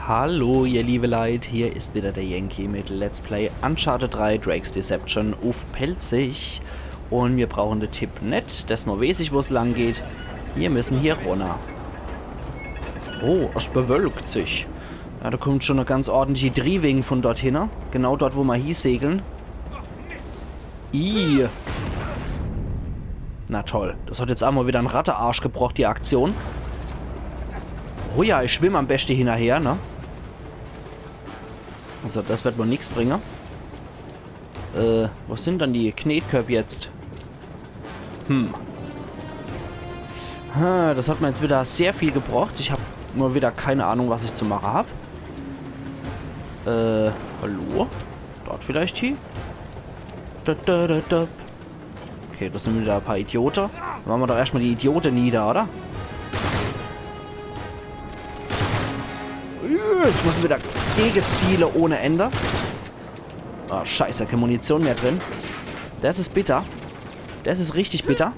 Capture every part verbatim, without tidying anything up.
Hallo, ihr liebe Leit, hier is wieder der Yankee mit Let's Play Uncharted drei Drake's Deception uff Pälzisch. Un mir brauchen de Tipp net, desmol weeß ich, wo's lang geht. Mir müssen hier runner. Oh, es bewölkt sich. Ja, do kommt schon e ganz ordentliche Driewing von dort hinne. Genau dort, wo mer hiesegeln. Ih. Na toll, das hat jetzt emol wieder en Rattearsch gebrocht, die Aktion. Oh ja, ich schwimm am beschte hinnerher, ne? Also das wird wohl nix bringe. Äh, wo sind dann die Knetkörb jetzt? Hm. Ha, das hat mir jetzt wieder sehr viel gebracht. Ich hab nur wieder keine Ahnung, was ich zu mache hab. Äh, hallo? Dort vielleicht hie? Da, da, da, da. Okay, das sind wieder e paar Idiote. Dann mache mer doch erschtmol die Idiote nieder, oder? Ich muss wieder gegeziele ohne Ende. Ah, scheiße, keine Munition mehr drin. Das is bitter. Das is richtig bitter.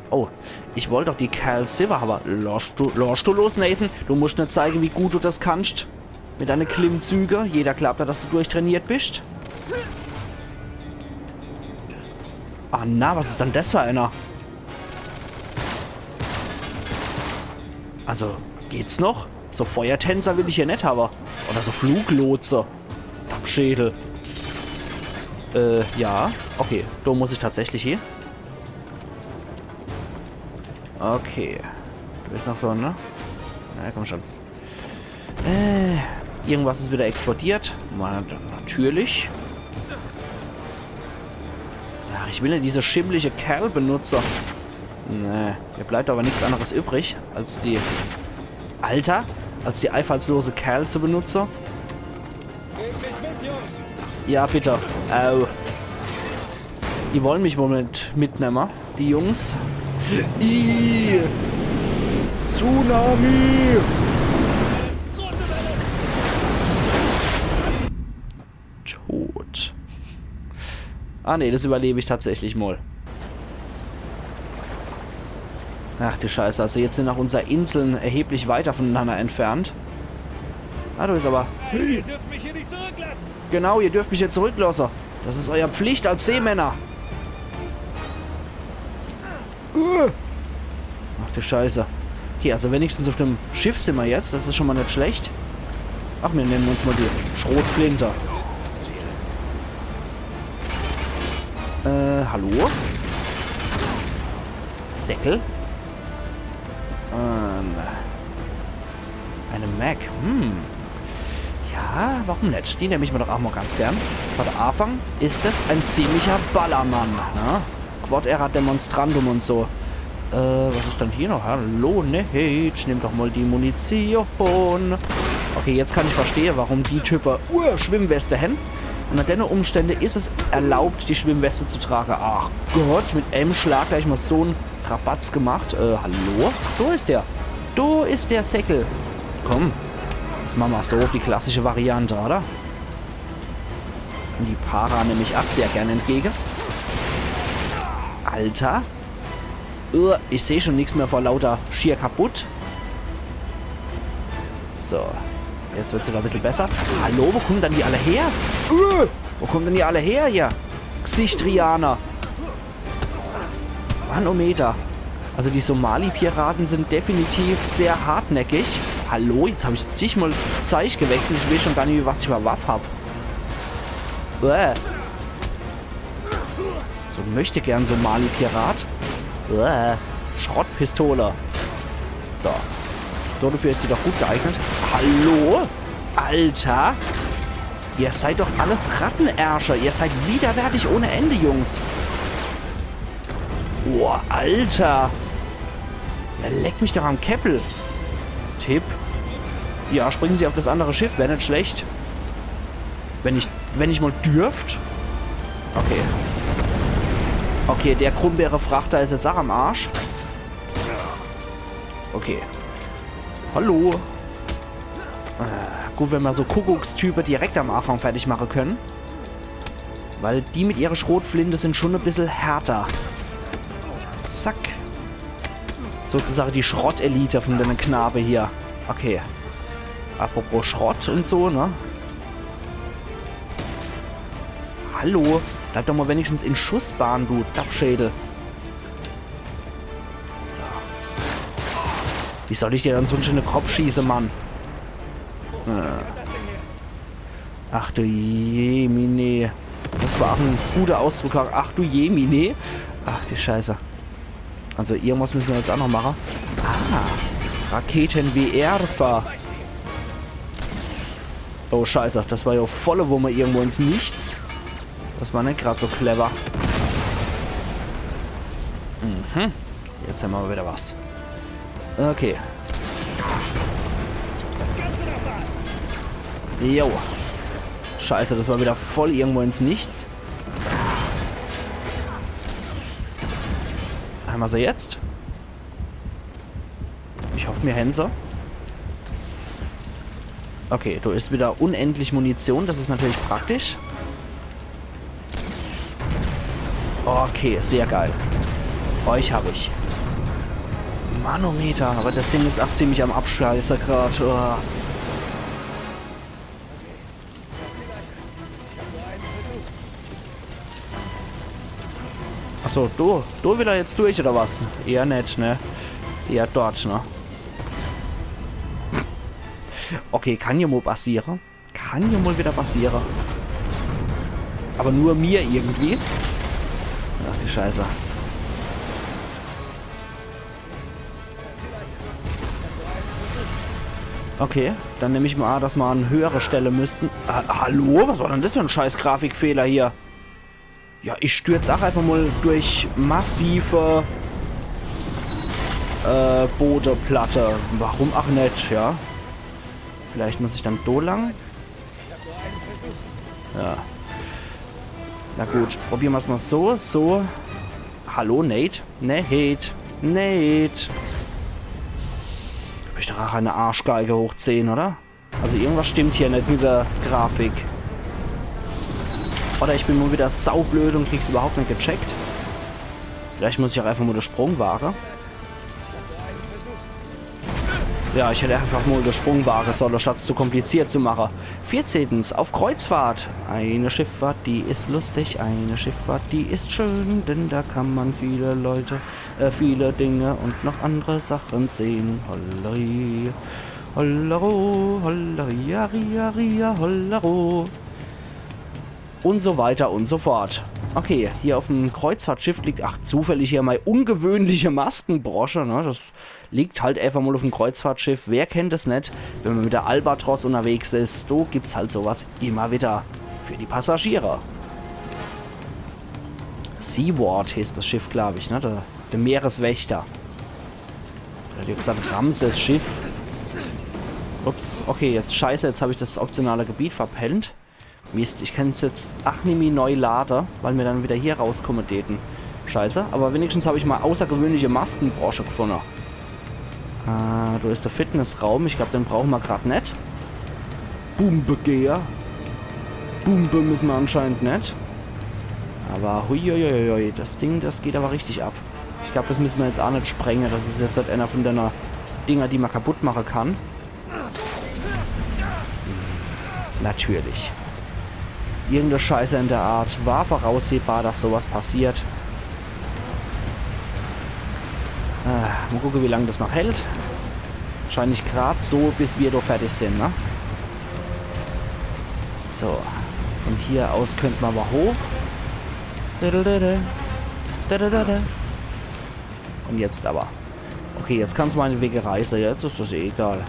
Oh, ich wollt doch die Cal Silver, aber lass du, lass du los, Nathan. Du musst net zeige, wie gut du das kannst. Mit deine Klimmzüge. Jeder glaubt ja, dass du durchtrainiert bist. Ah, na, was is dann das für einer? Also, geht's noch? So Feuertänzer will ich hier net habe. Oder so Fluglotse. Pappschädel. Äh, ja. Okay, do muss ich tatsächlich hie. Okay. Du bist noch so, ne? Na, komm schon. Äh, irgendwas is wieder explodiert. Na, natürlich. Ach, ich will ja diese schimmliche Cal benutze. Nee, mir bleibt aber nix anderes übrig, als die... Alter! Als die einfallslose Cal zu benutze. Nehmt mich mit, Jungs! Ja, bitte. Au. Die wollen mich wohl mit, mitnemme, die Jungs. Ih. Tsunami! Tot. Ah nee, das überleb ich tatsächlich mol. Ach du Scheiße, also jetzt sind auch unser Inseln erheblich weiter voneinander entfernt. Ah, do is aber... Hey, ihr dürft mich hier nicht zurücklassen! Genau, ihr dürft mich hier zurücklasse. Das is euer Pflicht als Seemänner. Uh. Ach du Scheiße. Okay, also wenigstens auf dem Schiff sind wir jetzt. Das is schon mal net schlecht. Ach, wir nehmen uns mal die Schrotflinte. Äh, hallo? Säckel? Ähm, eine Mac. Hm. Ja, warum net? Die nehm ich mir doch auch mal ganz gern. Von Anfang is es ein ziemlicher Ballermann, ne? Quod erat demonstrandum und so. Äh, was is dann hier noch? Hallo, ne? Hey, ich nehm doch mal die Munition. Okay, jetzt kann ich verstehe, warum die Type, uh, Schwimmweste hen. Unter denne Umstände is es erlaubt, die Schwimmweste zu trage. Ach Gott, mit einem Schlag gleich mal so en Rabatz gemacht. Äh, hallo? Do is der. Do is der Säckel. Komm. Das mache mer so auf die klassische Variante, oder? Und die Para nehm ich auch sehr gern entgege. Alter. Uh, ich seh schon nix mehr vor lauter schier kaputt. So. Jetzt wird's wieder e bissel besser. Hallo, wo kommen dann die alle her? Uh, wo kommen denn die alle her hier? Gesichtrianer. Mannometer. Also die Somali-Piraten sind definitiv sehr hartnäckig. Hallo, jetzt hab ich zigmal das Zeich gewechselt. Ich weeß schon gar net, was ich für e Waff hab. Bäh. So, möchte gern Somali-Pirat. Bäh. Schrottpistole. So. So, dafür is sie doch gut geeignet. Hallo? Alter. Ihr seid doch alles Rattenärsche. Ihr seid widerwärtig ohne Ende, Jungs. Boah, Alter. Ja, leck mich doch am Käppel. Tipp. Ja, springen Sie auf das andere Schiff. Wär net schlecht. Wenn ich, wenn ich mal dürft. Okay. Okay, der Krummbeere-Frachter is jetzt auch am Arsch. Okay. Hallo. Äh, gut, wenn mer so Kuckuckstype direkt am Anfang fertig mache können. Weil die mit ihrer Schrotflinte sind schon e bissel härter. Zack. Sozusagen die Schrottelite von denne Knabe hier. Okay. Apropos Schrott und so, ne? Hallo, bleib doch mal wenigstens in Schussbahn, du Dappschädel. So. Wie soll ich dir dann so en schöne Kopf schieße, Mann? Äh. Ach du Jemine. Das war auch en guter Ausdruck. Ach du Jemine. Ach die Scheiße. Also irgendwas müssen wir jetzt auch noch machen. Ah, Raketenwerfer. Oh Scheiße, das war ja volle Wumme irgendwo ins Nichts. Das war net grad so clever. Mhm. Jetzt haben wir wieder was. Okay. Jo. Scheiße, das war wieder voll irgendwo ins Nichts. Haben wir sie jetzt? Ich hoffe, mir hänn se. Okay, da ist wieder unendlich Munition. Das ist natürlich praktisch. Okay, sehr geil. Euch hab ich. Manometer, aber das Ding ist auch ziemlich am Abscheiße grad. Oh. Achso, du, du wieder jetzt durch, oder was? Eher net, ne? Eher dort, ne? Okay, kann ja mal passiere. Kann ja mal wieder passiere. Aber nur mir irgendwie. Ach die Scheiße. Okay, dann nehm ich mal an, dass ma an höhere Stelle müssten. Ha hallo? Was war denn das für en scheiß Grafikfehler hier? Ja, ich stürz auch einfach mal durch massive äh, Bodeplatte. Warum auch net, ja? Vielleicht muss ich dann do lang. Ja. Na gut, probieren wir's mal so, so. Hallo, Nate? Nate. Nate. Hab ich doch auch eine Arschgeige hoch zehn, oder? Also irgendwas stimmt hier net mit der Grafik. Oder ich bin mal wieder saublöd und krieg's überhaupt net gecheckt. Vielleicht muss ich auch einfach mal den Sprung wagen. Ja, ich hätt einfach mal den Sprung wagen sollen, statt zu kompliziert zu machen. Vierzehntens, auf Kreuzfahrt. Eine Schifffahrt, die ist lustig. Eine Schifffahrt, die ist schön. Denn da kann man viele Leute, äh, viele Dinge und noch andere Sachen sehen. Holloi. Hollero, holloi, ria, ria, hollero. Und so weiter und so fort. Okay, hier auf dem Kreuzfahrtschiff liegt, ach, zufällig hier mal ungewöhnliche Maskenbrosche, ne? Das liegt halt einfach mal auf dem Kreuzfahrtschiff. Wer kennt es net? Wenn man mit der Albatros unterwegs ist, do gibt's halt sowas immer wieder für die Passagiere. Seaward heißt das Schiff, glaub ich, ne? Der, der Meereswächter. Oder wie gesagt, Ramses Schiff. Ups, okay, jetzt scheiße, jetzt hab ich das optionale Gebiet verpennt. Mist, ich kann's jetzt ach nimmi neu lade, weil mir dann wieder hier rauskomme däten. Scheiße, aber wenigstens hab ich mal außergewöhnliche Maskenbrosche gefunne. Äh, do is der Fitnessraum. Ich glaub, den brauche ma grad net. Bumbegeher. Bumbe müsse ma anscheinend net. Aber huiuiuiui, das Ding, das geht aber richtig ab. Ich glaub, das müsse ma jetzt ach net sprenge. Das is jetzt halt einer von dene Dinger, die ma kaputt mache kann. Natürlich. Irgendeine Scheiße in der Art. War voraussehbar, dass sowas passiert. Äh, mal gucke, wie lange das noch hält. Wahrscheinlich grad so, bis wir doch fertig sind, ne? So. Von hier aus könnte ma aber hoch. Und jetzt aber. Okay, jetzt kann's meinetwege reiße. Jetzt is das eh egal.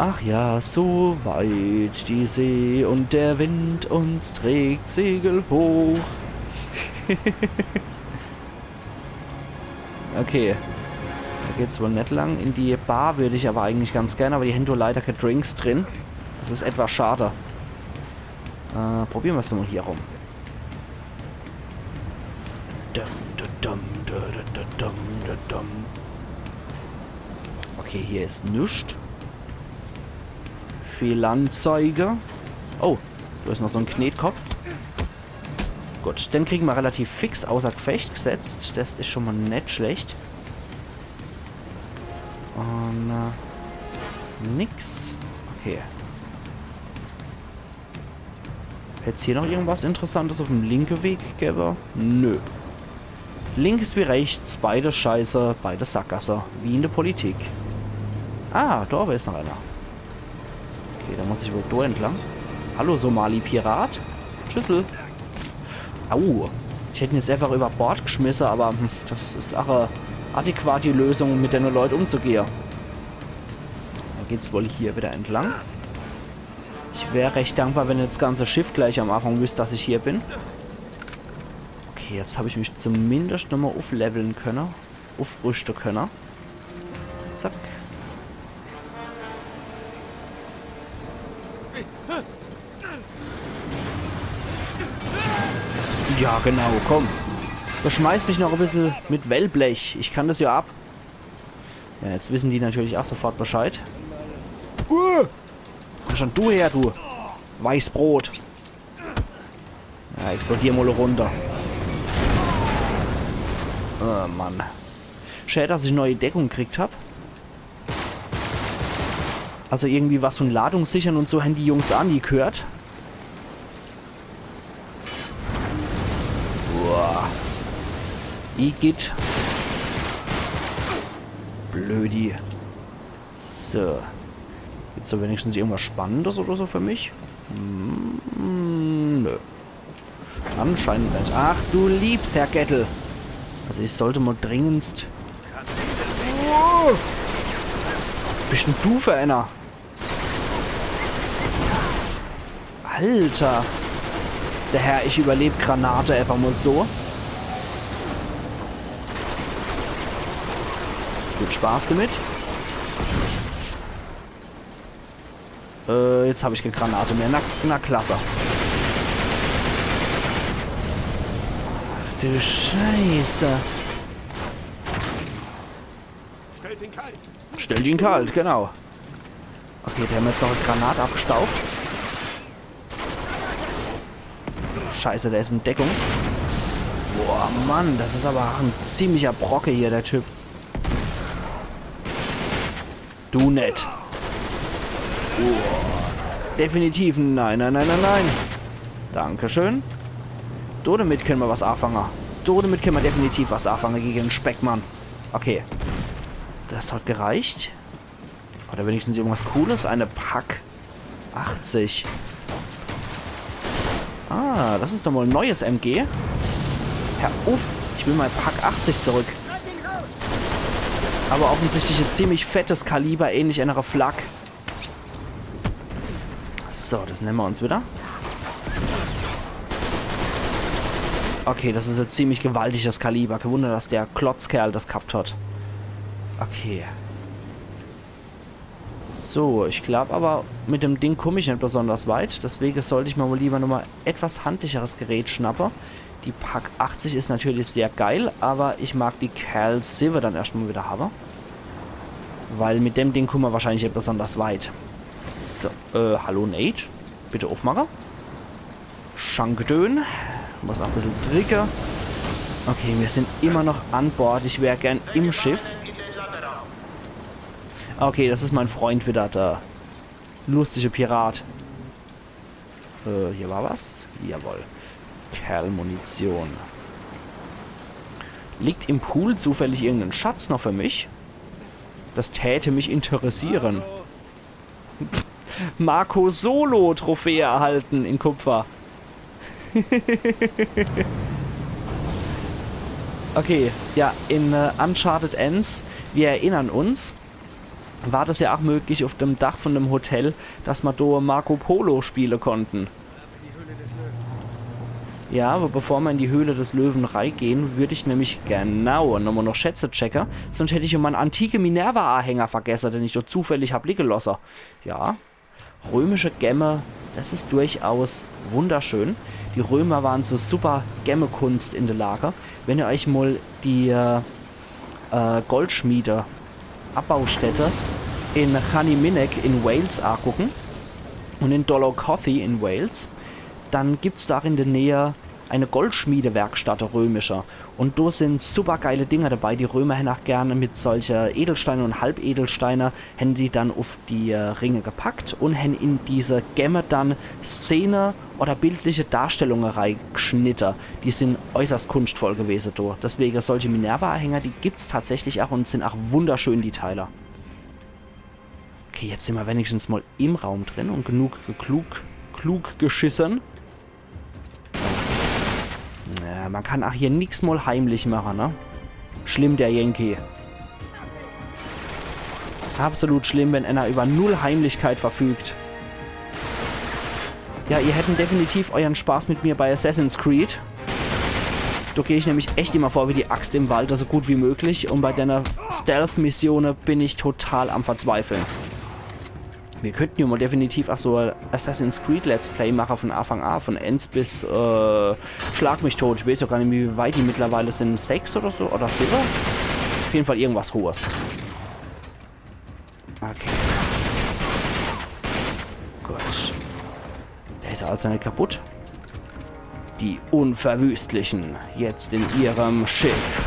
Ach ja, so weit die See und der Wind uns trägt, Segel hoch. Okay. Da geht's wohl net lang. In die Bar würde ich aber eigentlich ganz gerne, aber die hän do leider keine Drinks drin. Das is etwas schade. Äh, probieren wir's doch mal hier rum. Dum, dum, dum, dum, dum, dum, dum. Okay, hier is nix. Fehlanzeige. Oh, do is noch so en Knetkopf. Gut, den kriegen wir relativ fix außer Gefecht gesetzt. Das is schon mal net schlecht. Und, äh, Nix. Okay. Hätt's hier noch irgendwas Interessantes uffm linke Weg gewwe? Nö. Links wie rechts, beides scheiße, beides Sackgasse. Wie in de Politik. Ah, do owwe is noch einer. Okay, do muss ich wohl do entlang. Hallo, Somali-Pirat. Tschüssel. Au. Ich hätt en jetzt einfach über Bord geschmisse, awwer, hm, das is ach e adäquati Lösung, um mit denne Leut umzugehe. Dann geht's wohl hier wieder entlang. Ich wär recht dankbar, wenn das ganze Schiff gleich am Anfang wüsst, dass ich hier bin. Okay, jetzt hab ich mich zumindest nochmal uffleveln könne. Uffrüschte könne. Zack. Ja, genau, komm. Beschmeiß mich noch e bissel mit Wellblech. Ich kann das ja ab. Ja, jetzt wissen die natürlich auch sofort Bescheid. Uh! Komm schon du her, du Weißbrot. Ja, explodier mal runter. Oh Mann. Schade, dass ich neue Deckung gekriegt hab. Also irgendwie was von Ladung sichern und so hän die Jungs ach nie gehört. Boah. Igitt. Blödi. So. Gibt's da wenigstens irgendwas Spannendes oder so für mich? Hm, nö. Anscheinend net. Ach du liebes Herrgöttel. Also ich sollt mal dringendst. Wow. Bist denn du für einer? Alter. Der Herr, ich überleb Granate einfach mal so. Viel Spaß damit. Äh, jetzt hab ich keine Granate mehr. Na, na klasse. Ach du Scheiße. Stellt ihn kalt. Stellt ihn kalt, genau. Okay, der hat jetzt noch eine Granate abgestaubt. Scheiße, der ist in Deckung. Boah, Mann, das ist aber ein ziemlicher Brocke hier, der Typ. Du net. Boah. Definitiv nein, nein, nein, nein, nein. Dankeschön. Do damit können wir was anfangen. Do damit können wir definitiv was anfangen gegen den Speckmann. Okay. Das hat gereicht. Oder wenigstens irgendwas Cooles? Eine Pak achtzig. Ah, das ist doch mal ein neues M G. Hör uff, ich will mein Pak achtzig zurück. Aber offensichtlich ein ziemlich fettes Kaliber, ähnlich einer Flak. So, das nehmen wir uns wieder. Okay, das ist ein ziemlich gewaltiges Kaliber. Kein Wunder, dass der Klotzkerl das gehabt hat. Okay. So, ich glaub aber, mit dem Ding komm ich nicht besonders weit. Deswegen sollte ich mir wohl lieber nochmal etwas handlicheres Gerät schnappen. Die Pak achtzig ist natürlich sehr geil, aber ich mag die Cal sieben dann erstmal wieder haben. Weil mit dem Ding kommen wir wahrscheinlich nicht besonders weit. So, äh, hallo Nate. Bitte aufmachen. Schankdön. Muss auch ein bisschen drücken. Okay, wir sind immer noch an Bord. Ich wär gern im Schiff. Okay, das ist mein Freund wieder, der lustige Pirat. Äh, hier war was? Jawohl. Cal-Munition. Liegt im Pool zufällig irgendein Schatz noch für mich? Das täte mich interessieren. Marco Solo Trophäe erhalten in Kupfer. Okay, ja, in äh, Uncharted eins, wir erinnern uns, war das ja auch möglich auf dem Dach von dem Hotel, dass man do Marco Polo spielen konnten. Ja, aber bevor wir in die Höhle des Löwen reingehen, würde ich nämlich genau nochmal noch Schätze checken, sonst hätte ich ja meinen antike Minerva-Anhänger vergessen, den ich dort zufällig hab liegen lassen. Ja, römische Gemme, das ist durchaus wunderschön. Die Römer waren zur super Gemmekunst in der Lage. Wenn ihr euch mal die äh, äh, Goldschmiede, Abbaustätte in Chaniminec in Wales angucken und in Dolaucothi in Wales, dann gibt's da auch in der Nähe eine Goldschmiedewerkstatt, e römische. Un do sin supergeile Dinger dabei. Die Römer hen ach gern mit solche Edelsteine un Halbedelsteine, hen die dann uff die, äh, Ringe gepackt un hen in diese Gemme dann Szene oder bildliche Darstellunge reigschnitte. Die sin äußerst kunschtvoll gewese, do. Deswege solche Minerva-Ahänger, die gibt's tatsächlich ach un sin ach wunderschön, die Teile. Okay, jetzt sin mer wenigstens mol im Raum drin un genug ge-, klug, klug geschisse. Ja, mer kann ach hier nix mol heimlich mache, ne? Schlimm, der Yankee. Absolut schlimm, wenn einer über null Heimlichkeit verfügt. Ja, ihr hätten definitiv euern Spaß mit mir bei Assassin's Creed. Do geh ich nämlich echt immer vor wie die Axt im Walde, so gut wie möglich. Un bei denne Stealth-Missione bin ich total am Verzweifeln. Mir könnten jo mol definitiv ach so e Assassin's Creed Let's Play mache von Anfang a, von eens bis, äh, schlag mich tot. Ich weeß jo gar net, wie weit die mittlerweile sin. Sechs oder so? Oder siwwe? Uff jeden Fall irgendwas Hohes. Okay. Gut. Der is jo also net kaputt. Die Unverwüstlichen, jetzt in ihrem Schiff.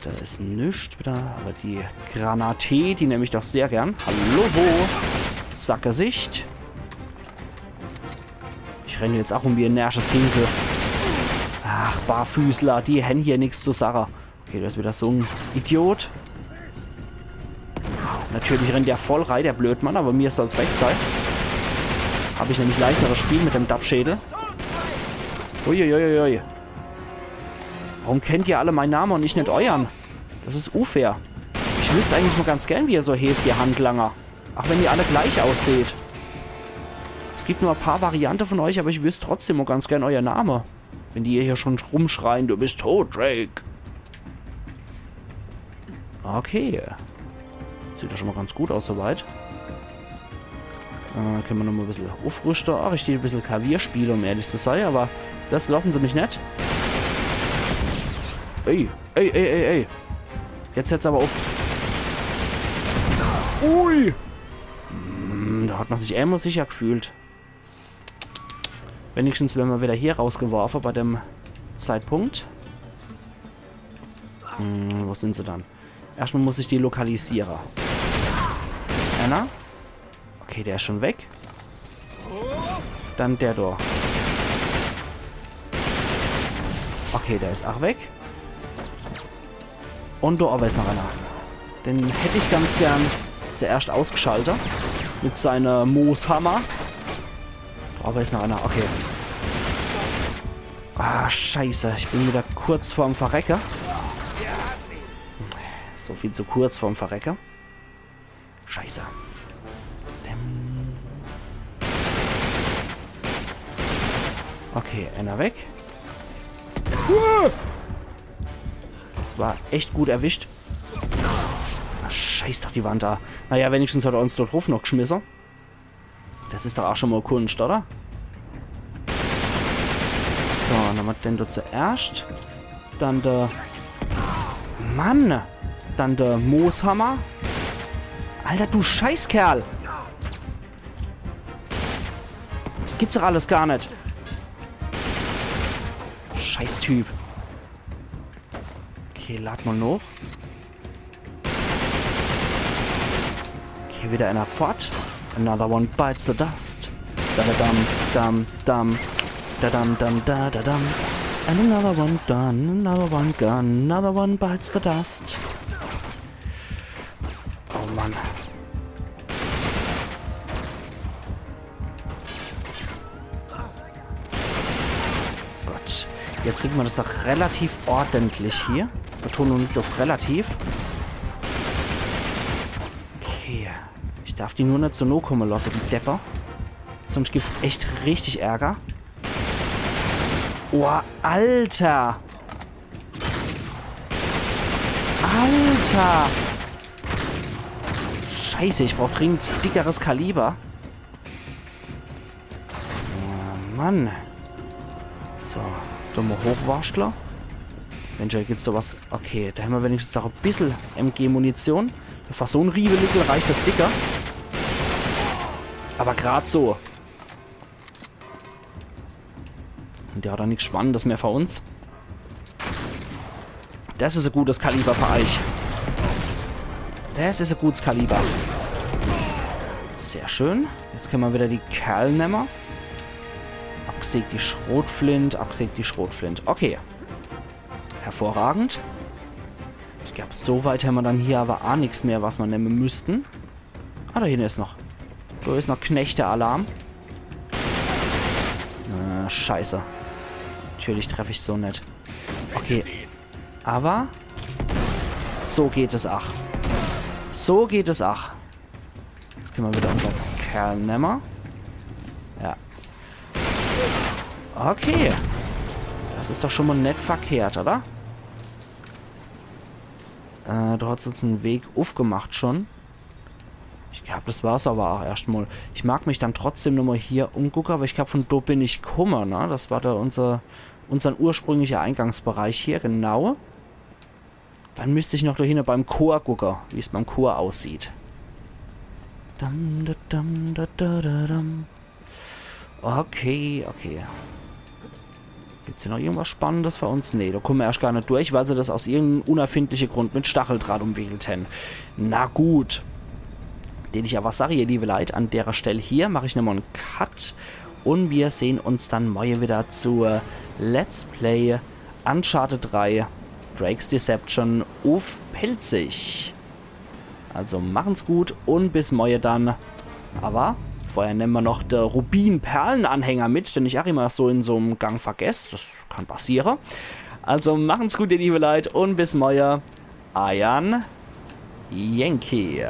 Do is nix wieder, awwer die Granate, die nemm ich doch sehr gern. Hallo, wo? Sackgesicht. Ich renn jetzt ach um wie e närrisches Hinkel. Ach, Barfüßler, die hän hier nix zu sache. Okay, do is wieder so en Idiot. Natürlich rennt der voll rei, der Blödmann, awwer mir soll's recht sei. Hab ich nämlich leichteres Spiel mit dem Dappschädel. Uiuiuiui. Warum kennt ihr alle mein Name un ich net euern? Das is unfair. Ich wüsst eigentlich nur ganz gern, wie ihr so heeßt, ihr Handlanger. Ach wenn ihr alle gleich ausseht. Es gibt nur e paar Variante von euch, awwer ich wüsst trotzdem nur ganz gern euer Name. Wenn die hier schon rumschreien, „Du bist tot, Drake.“ Okay. Sieht doch schon mol ganz gut aus soweit. Äh, kenne mer noch mol e bissel uffrüschte. Ach, ich dät e bissel Klavier spiele, um ehrlich zu sei, awwer das lassen se mich net. Ey, ey, ey, ey, ey. Jetzt hört's awwer uff. Ui! Hm, do hat mer sich emol sicher gefühlt. Wenigstens wern mer wieder hier rausgeworfe bei dem Zeitpunkt. Hm, wo sin se dann? Erschtmol muss ich die lokalisiere. Do is einer. Okay, der is schon weg. Dann der do. Okay, der is ach weg. Un do owwe is noch einer. Den hätt ich ganz gern zuerscht ausgeschalte. Mit seine Mooshammer. Do owwe is noch einer, okay. Ah, scheiße, ich bin wieder kurz vorm Verrecke. So viel zu kurz vorm Verrecke. Scheiße. Däm. Okay, einer weg. Uah! Das war echt gut erwischt. Ah, scheiß doch die Wand a. Naja, wenigstens hat er uns do druff noch geschmisse. Das is doch ach schon mol Kunscht, oder? So, dann hämmer den do zuerscht. Dann der... Mann! Dann der Mooshammer. Alter, du Scheißkerl! Das gibt's doch alles gar net. Scheißtyp. Okay, lad mol noch. Okay, wieder einer fort. Another one bites the dust. Da da dam, dam, dam. Da dam, dam, da da dam. And another one done, another one gone, another one bites the dust. Oh Mann. Gott. Jetzt kriegt mer das doch relativ ordentlich hier. Betonung liegt auf relativ. Okay. Ich darf die nur net so noh komme losse, die Depper. Sonst gibt's echt richtig Ärger. Oh, Alter! Alter! Scheiße, ich brauch dringend dickeres Kaliber. Oh, Mann. So, dumme Hochwarschtler. Mensch, do gibt's sowas. Okay, do hämmer wenigstens ach e bissel M G-Munition. Für so en Riewelickel reicht das dicker. Aber grad so. Der hat doch nix Spannendes mehr für uns. Das is e gutes Kaliber für eich. Das is e gutes Kaliber. Sehr schön. Jetzt kenne mer wieder die Kerl nemme. Abgesägt die Schrotflint, abgesägt die Schrotflint. Okay. Hervorragend. Ich glaab, so weit hämmer dann hier awwer aa nix mehr, was mer nemme müssten. Ah, do hinne is noch. Do is noch Knechte-Alarm. Ah, scheiße. Natürlich treff ich so net. Okay. Awwer so geht es ach. So geht es ach. Jetzt kenne mer wieder unser Kerl nemme. Ja. Okay. Das is doch schon mol net verkehrt, oder? Äh, do hat's uns en Weg uffgemacht schon. Ich glaab, das war's awwer ach erscht mol. Ich mag mich dann trotzdem nochmol hier umgucke, awwer ich glaab, von do bin ich kumme, ne? Das war do unser, unsern ursprüngliche Eingangsbereich hier, genau. Dann müsst ich noch do hinne beim Chor gucke, wie's beim Chor aussieht. Dam, da, dam, da, da, da, dam. Okay, okay. Gibt's hier noch irgendwas Spannendes für uns? Nee, do kumme mer erscht gar net durch, weil se das aus irgendeem unerfindliche Grund mit Stacheldraht umwickelt hän. Na gut. Den ich awwer sag, ihr liebe Leit, an derer Stell hier mach ich nochmol en Cut. Un mir sehn uns dann morje wieder zu Let's Play Uncharted drei Drake's Deception uff Pälzisch. Also machen's gut un bis morje dann. Awwer vorher nemme mer noch de Rubin-Perlen-Anhänger mit, den ich ach immer so in so'm Gang vergess. Das kann passiere. Also machen's gut, ihr liebe Leit, un bis morje. Eiern Yankee.